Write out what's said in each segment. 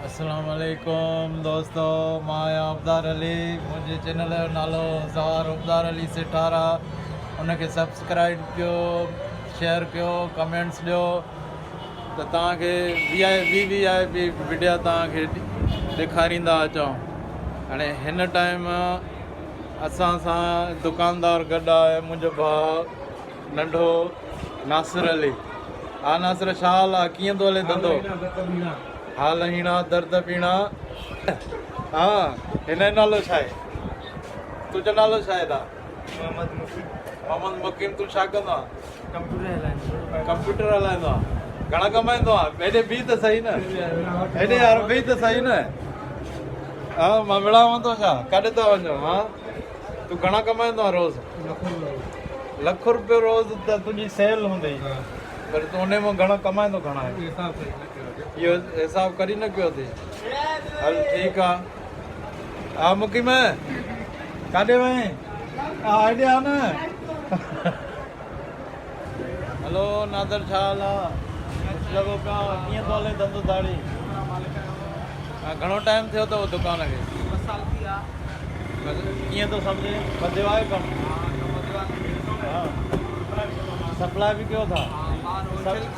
اسلام عليڪم دوستو مان آهيان عبدار علي منهنجي چينل جو نالو زوار عبدار علي سيٺار آ ان کي سبسڪرائب ڪيو شيئر ڪيو ڪمينٽس ڏيو ته توهان کي V I V V I P video توهان کي ڏيکاريندا اچون هاڻي هن ٽائيم اسان سان دڪاندار گڏ آهي منهنجو ڀاء ننڍو ناصر علي. ها ناصر ڇا حال آ ڪيئن ٿو هلي ڌنڌو. حال هيڻا درد ٻيڻا. ها هن جو نالو ڇا آهي. تنهنجو نالو ڇا آهي دا. محمد مقيم. محمد مقيم تون ڇا ڪندو آ. ڪمپيوٽر هلائيندو. ڪمپيوٽر هلائيندو آ. گهڻا ڪمائيندو آ. هيڏي بيهه ته سهي نه. هيڏي يار بيهه ته سهي نه. ها مان وڙهاوان ٿو ڇا. ڪاڏي ٿا وڃو ها. تون گهڻا ڪمائيندو آ روز. لک روپيو روز ته تنهنجي سيل هوندي پر تون انهي مان گهڻو ڪمائيندو گهڻا آهين اهو حساب ڪڏهن نه ڪيو اٿئي هل ٺيڪ آ ها مقيم ڪاڏي وئين ها هيڏي آ نه هلو نادر ڇا حال آ خوش لڳو پيا آ ڪيئن ٿو هلي ڌنڌو ڌاڙي گهڻو ٽائيم ٿيو اٿو دڪان کي ٻه سال ٿي ويا ڪيئن ٿو سمجهين وڌيو آهي ڪم ها سپلاء به ڪيو ٿا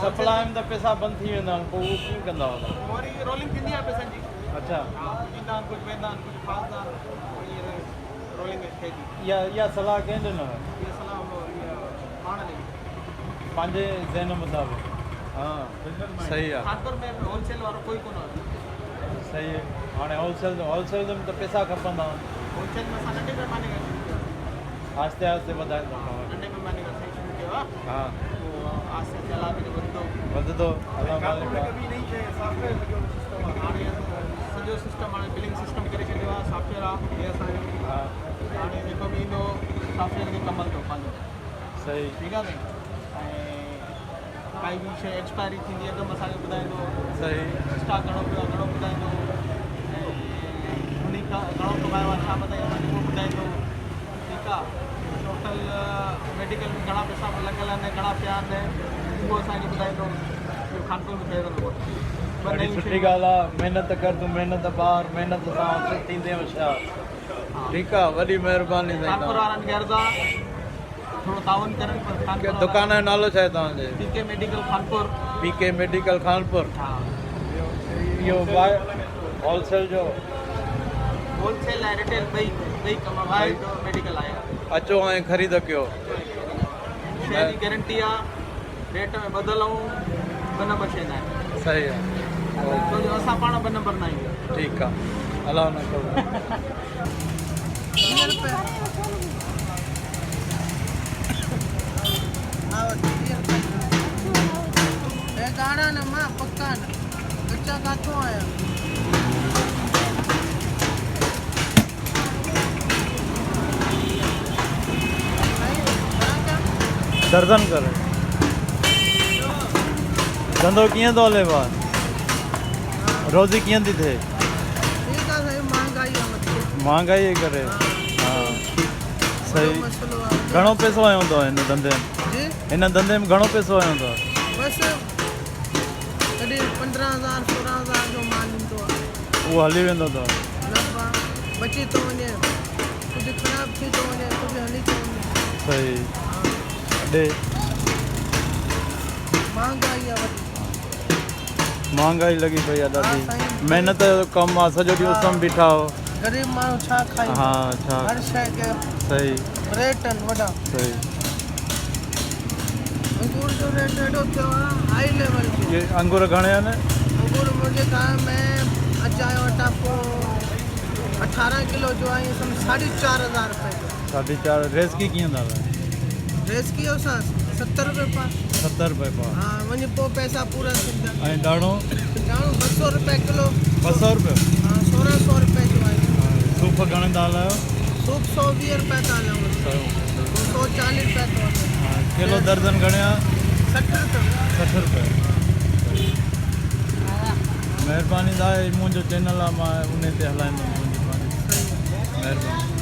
سپلاء ۾ ته پئسا بند ٿي ويندا آهن پوء اهو ڪيئن ڪندا هوندا وري رولنگ ٿيندي آهي پئسن جي اڇا ڪجهه ايندا آهن ڪجهه ويندا آهن ڪجهه ڦاسندا آهن رولنگ ٿئي ٿي اها اها صلاح ڪنهن ڏنو اها صلاح پاڻ ڏني پنهنجي ذهن مطابق ها صحيح آ خانپور ۾ هول سيل وارو ڪوئي ڪونه هو صحيح هاڻي هول سيل هول سيل ۾ ته پئسا کپندا هول سيل ۾ اسان ننڍي پيماني کان شروع ڪيو آهستي آهستي وڌائيندو ننڍي پيماني کان سائين شروع ڪيو آ ها پوء آهستي آهستي الله ڪري وڌندو وڌندو الله مالڪ آ هاڻي سڄو سسٽم هاڻي بلنگ سسٽم ڪري ڇڏيو آ سافٽ ويئر آ هي اسان جو ها هاڻي جيڪو به ايندو سافٽ ويئر تي ڪم هلندو پنهنجو صحيح ٺيڪ آ سائين ۽ ڪائي به شيء ايڪسپائري ٿيندي اڳ ۾ اسان کي ٻڌائيندو صحيح اسٽاڪ گهڻو پيو آهي گهڻو ٻڌائيندو ۽ انهي کان گهڻو ڪمايو آهي شام تائين اسان کي اهو ٻڌائيندو ٺيڪ آهي ٽوٽل ميڊيڪل ۾ گهڻا پئسا لڳل آهن گهڻا پيا آهن اهو اسان کي ٻڌائيندو اهو خانپور ۾ پهريون دفعو ٻه ڏاڍي نيون سٺي شيون ڳالهه آهي محنت ڪر تون محنت ٻار محنت سان ٿيندين هوشيار ٺيڪ آ وڏي مهرباني سائين خانپور وارن کي عرض آ ٿورو تعاون ڪرن پر خانپور وارا دڪان جو نالو ڇا آهي توهان جي؟ P K medical Khanpur. P K medical Khanpur. ها. اهو هول سيل جو. هول سيل ۽ ريٽيل ٻئي ٻئي ڪم آهي ميڊيڪل آهي. اچو ۽ خريد ڪيو. شيء جي گارنٽي آ ريٽ ۾ ٻڌل آهون ٻه نمبر شيء ناهي. صحيح آ. ڇو جو اسان پاڻ ٻه نمبر ناهيون. ٺيڪ آ الله نه ڪري. درزن ڪري ڌنڌو ڪيئن ٿو هلي ڀاء روزي ڪيئن ٿي ٿئي مهانگائي جي ڪري ها صحيح گهڻو پئسو آيو هوندو هن ڌنڌي ۾ هن ڌنڌي ۾ گهڻو پئسو آيو هوندو بس ڪڏهن 15,000 16,000 جو مال ايندو آهي اهو هلي ويندو اٿو نه بچي ٿو وڃي ڪجهه خراب ٿي ٿو وڃي ڪجهه هلي ٿو وڃي صحيح ڏي مهانگائي آهي وڏي مهانگائي لڳي پئي آ ڏاڍي محنت جو ڪم آ سڄو ڏينهن اس ۾ بيٺا آهو غريب ماڻهو ڇا کائي ها ڇا هر شيء کي صحيح ريٽ آهن وڏا صحيح انگور جو ريٽ ايڏو ٿيو آ هائي ليول جو اهي انگور گهڻي آهن انگور منهنجي گهر ۾ اجايو اٽاپو 18 ڪلو جو آهي سم 4500 روپئي جو ساڍي چار ريزڪي ڪيئن ٿا هلائي ريزڪي اسان 70 روپئي پاء 70 روپئي پاء ها وڃي پوء پئسا پورا ٿيندا ۽ ڏاڙهون ڏاڙهون 200 روپئي ڪلو 200 روپئي ها 1600 روپئي جو آهي صوف گهڻي ٿا هلايو صوف 120 روپئي ٿا هلايون 140 روپئي ٿو هلي ڪلو درجن گهڻي آ 60 روپئي 60 روپئي مهرباني دا هي منهنجو چينل آ مان انهي تي هلائيندم مهرباني.